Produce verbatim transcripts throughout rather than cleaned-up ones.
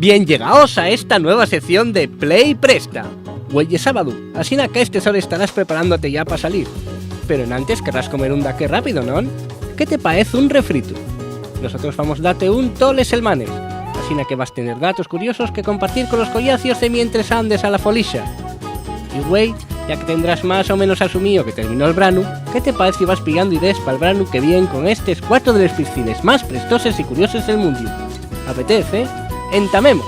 Bien llegaos a esta nueva sección de Play Presta. Güei ye sábadu, asina qu'a estes hores estarás preparándote ya pa salir. Pero enantes querrás comer un daqué rápido, ¿non? ¿Qué te paez un refritu? Nosotros vamos date un toles selmanes, asina que vas tener datos curiosos que compartir colos collacios de mientres andes a la folixa. Y güei, ya que tendrás más o menos asumío que terminó'l branu, ¿qué te paez si vas pillando idees pal branu que vien con estes cuatro de les piscines más prestoses y curioses del mundiu? ¿Apetez, eh? ¡Entamemos!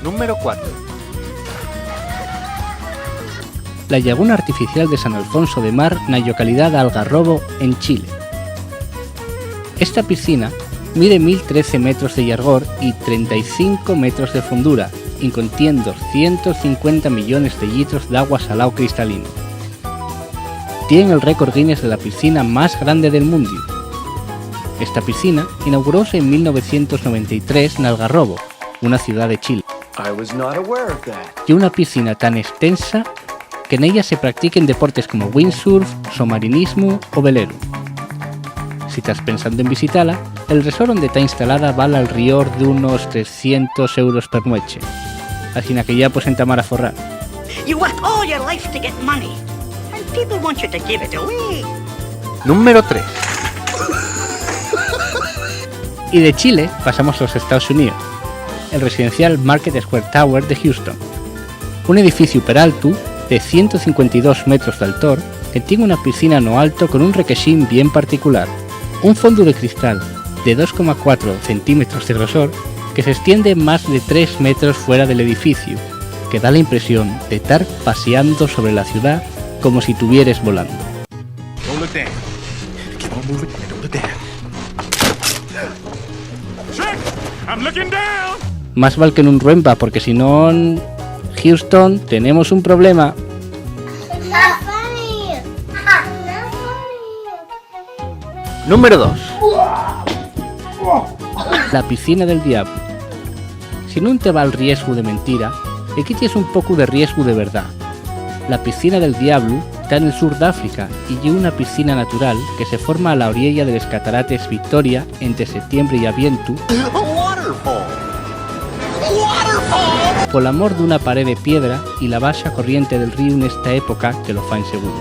Número cuatro. La Llaguna Artificial de San Alfonso de Mar, na llocalidá d'Algarrobo, en Chile. Esta piscina mide mil trece metros de llargor y trenta y cinco metros de fondura, y contien doscientos cincuenta millones de llitros d'agua salao cristalino. Tien el récord Guinness de la piscina más grande del mundiu. Esta piscina inauguróse en mil novecientos noventa y tres n'Algarrobo, una ciudá de Chile. I was not aware of that. Ye una piscina tan estensa que nella se practiquen deportes como windsurf, somarinismu o velero. Si tas pensando en visitala, el resort onde ta instalada val alrior d'unos trescientos euros per nueche. Asina que ya pues entamar a forrar. You work all your life to get money, and people want you to give it away. Número tres. Y de Chile pasamos a los Estados Unidos, el residencial Market Square Tower de Houston. Un edificiu peraltu de ciento cincuenta y dos metros d'altor que tien una piscina no alto con un requexín bien particular, un fondu de cristal de dos coma cuatro centímetros de grosor que s'estiende más de tres metros fuera del edificiu, que da la impresión de tar paseando sobre la ciudá como si tuvieres volando. Don't look down. Keep on moving and don't look down. Shit! I'm looking down! Más val que nun ruempa, porque si non, Houston, tenemos un problema. It's not funny. It's not funny. Número dos. La piscina del diablo. Si nun te va el riesgu de mentira, equí ties un pocu de riesgu de verdá. La Piscina del Diablu ta nel sur d'África y ye una piscina natural que se forma a la oriella de les catarates Victoria ente setiembre y avientu, pol amor d'una paré de piedra y la baxa corriente del ríu nesta época que lo fa inseguru.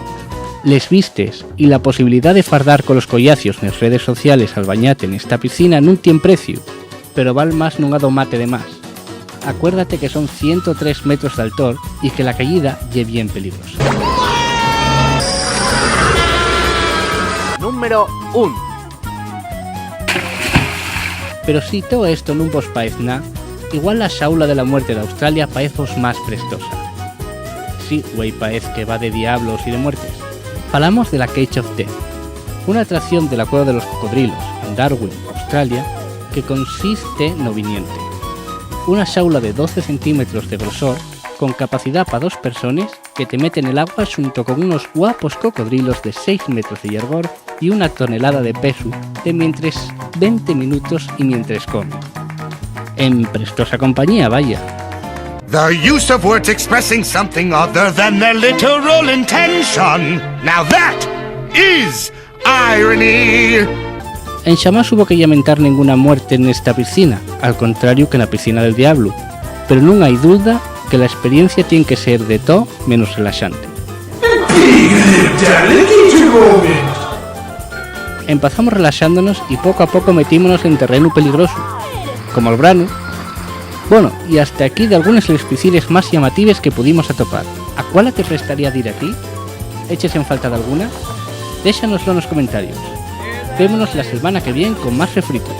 Les vistes y la posibilidá de fardar colos collacios nes redes sociales al bañate nesta piscina nun tien preciu, pero val más nun adomate de más. Acuérdate que son ciento tres metros d'altor y que la cayida ye bien peligrosa. Número un. Pero si too esto nun vos paez na, igual la xaula de la muerte d'Australia paezvos más prestosa. Sí, güei paez que va de diablos y de muertes. Falamos de la Cage of Death, una atracción de la Cueva de los Cocodrilos, en Darwin, Australia, que consiste no viniente. Una xaula de doce centímetros de grosor, con capacidá pa dos persones, que te mete nel agua xunto con unos guapos cocodrilos de seis metros de llargor y una tonelada de pesu de mientres venti minutos y mientres comen. En prestosa compañía, vaya. The use of words expressing something other than their literal intention. Now that is irony. Enxamás hubo que llamentar nenguna muerte nesta piscina, al contrario que na Piscina del Diablu, pero nun hai duda que la experiencia tien que ser de too menos relaxante. Empazamos relaxándonos y poco a poco metímonos en terrenu peligrosu, como el branu. Bono, y hasta aquí dalgunes de les piscines más llamatives que pudimos atopar. ¿A cuál te prestaría dir a ti? ¿Eches en falta dalguna? Déxanoslo nos comentarios. Vémonos la selmana que vien con más refritos.